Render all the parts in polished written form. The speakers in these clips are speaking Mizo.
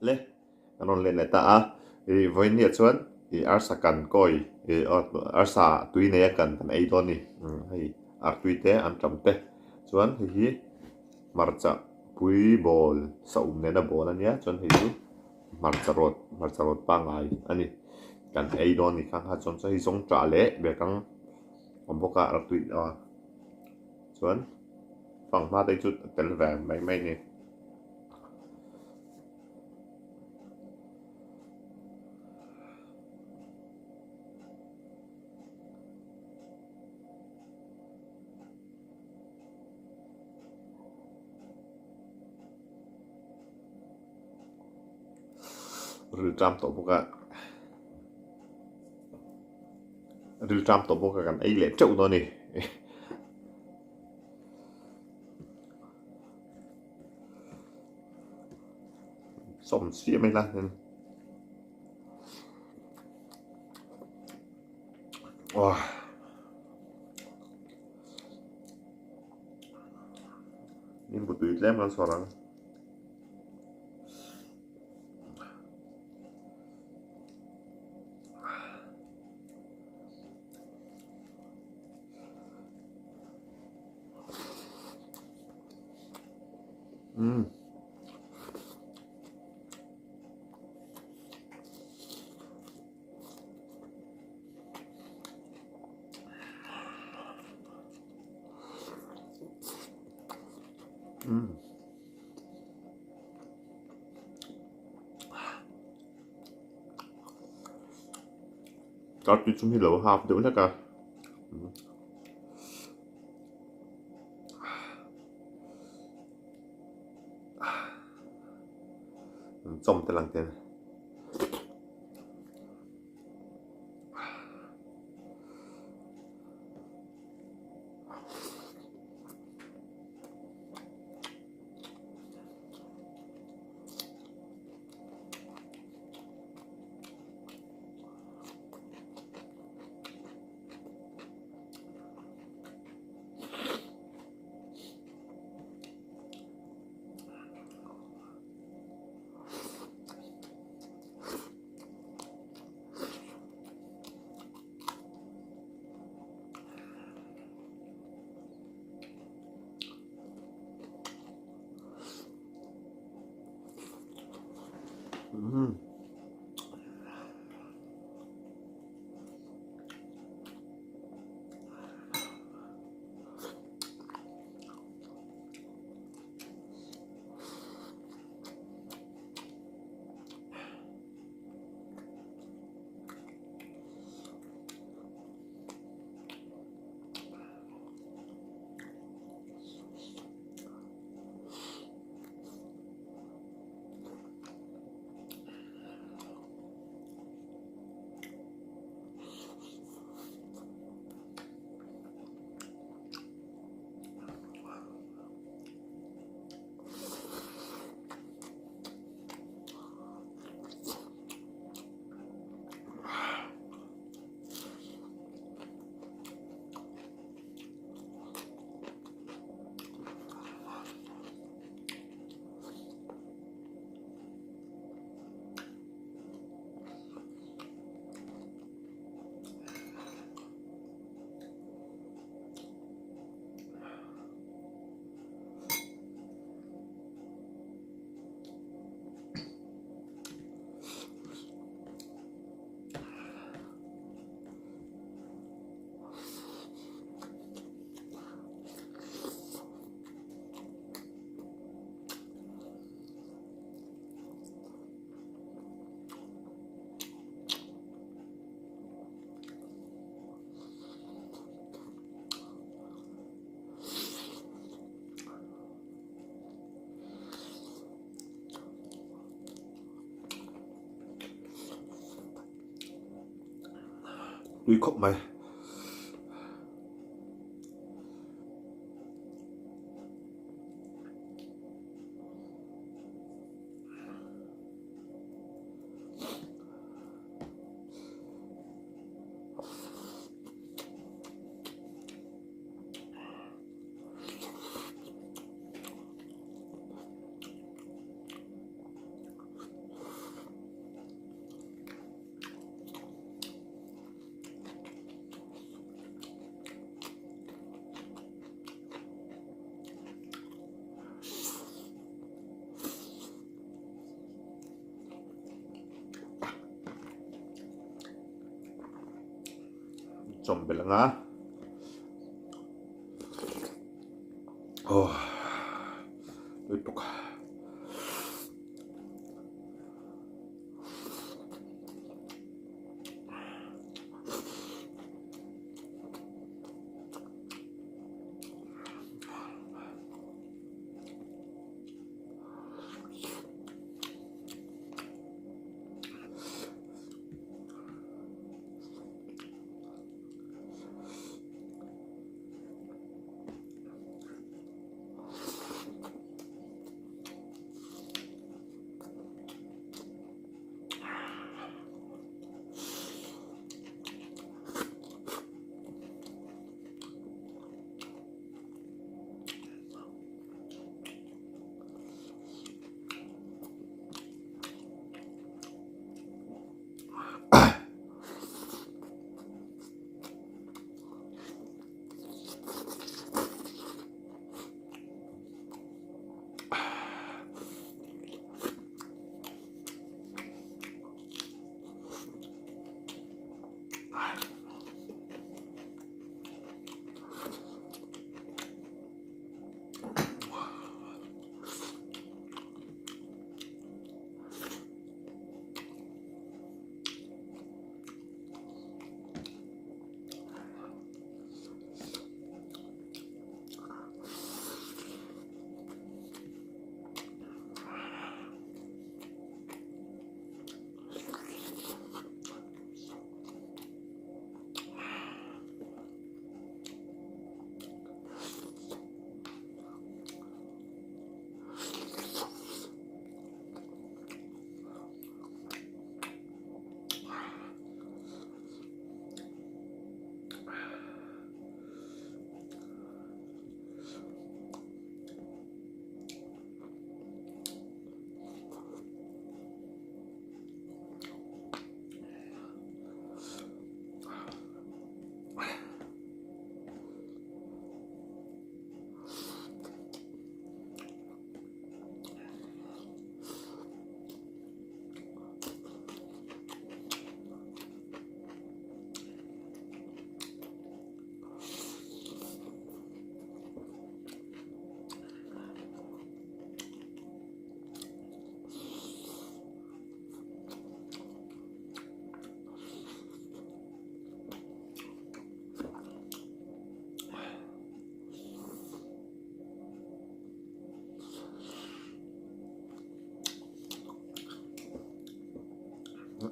Le kan rawn let leh ta a, ih vawiinniah chuan ih arsa kan kawi ih arsa tui nei a kan kan ei dawn a ni, hei artui te an tam te chuan hei hi hmarcha pui bawl saum nena bawl a nia chuan hei chu hmarcha rawt hmarcha rawt pangngai a ni kan ei dawn a ni khang kha chuan chuan hei zawngṭah leh bekang awm bawk a artui chuan fanghma te chu a tel ve mai mai a ni. Rilṭam tawh bawk a rilṭam tawh bawk a kan ei leh teuh dawn a ni. Sawm chiah mai la hian aw nimbu tui tlem kan chhuar ang. Umm. Umm. Kartui chung hi lo hak deuh hlek a. An chawm te lang ten. Umm. Tui khawp mai. chawm belh anga aw lutuk.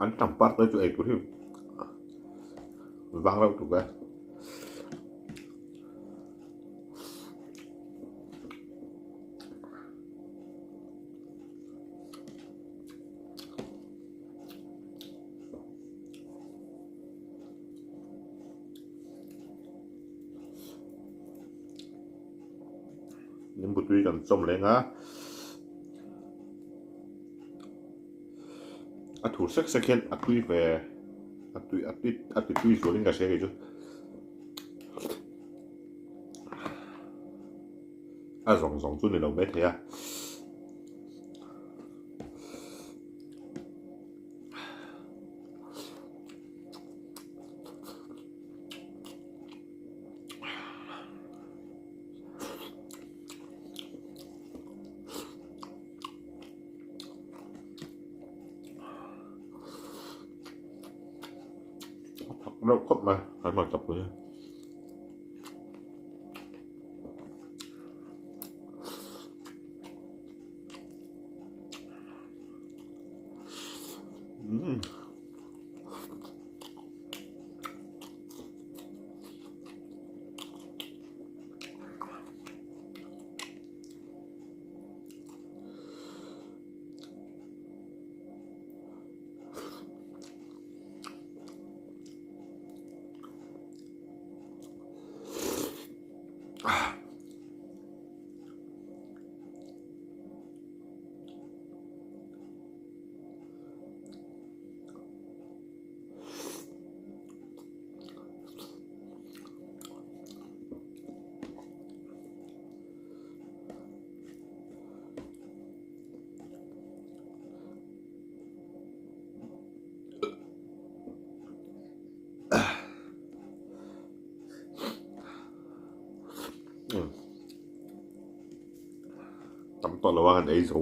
An tam part mai chu ei tur hi vang reuh tuk e. Nimbu tui kan chawm leng a. A thur sek sek hian a tui ve a tui a tui a ti tui zualin ka hria kei chu. A zawng zawng chu ni lo maithei a. A thak reuh khawp mai kan hmarcha pui hi. Umm. tawh lo a kan ei zo.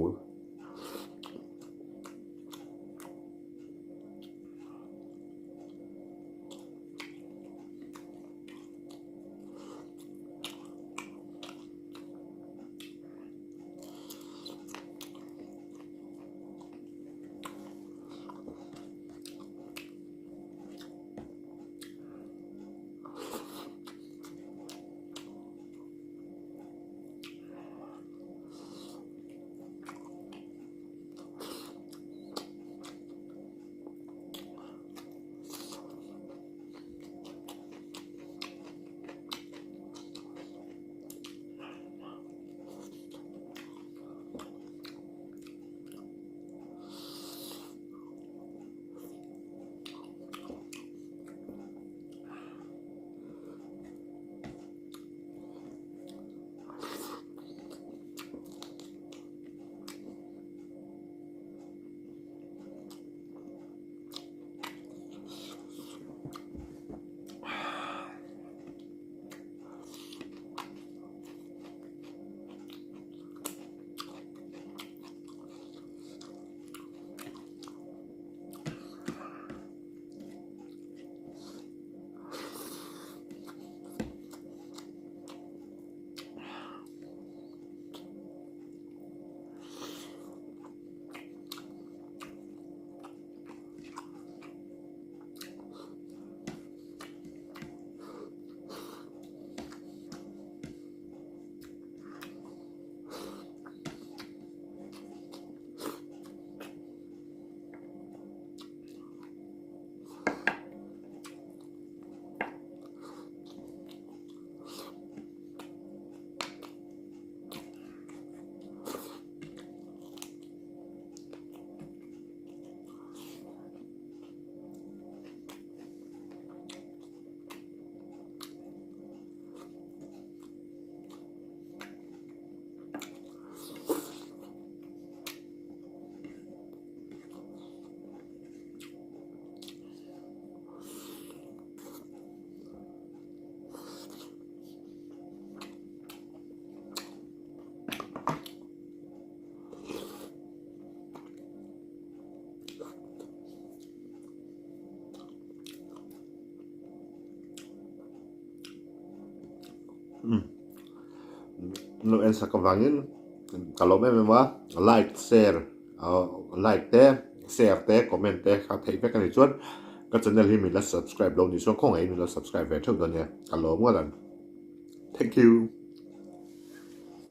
Lo en sak avangin ka lawm em em a, like share like te share te comment te kha theih vek a ni chuan ka channel hi min la subscribe lo ni chuan khawngaih in min lo subscribe ve theuh dawn nia ka lawm ngawt ang thank you.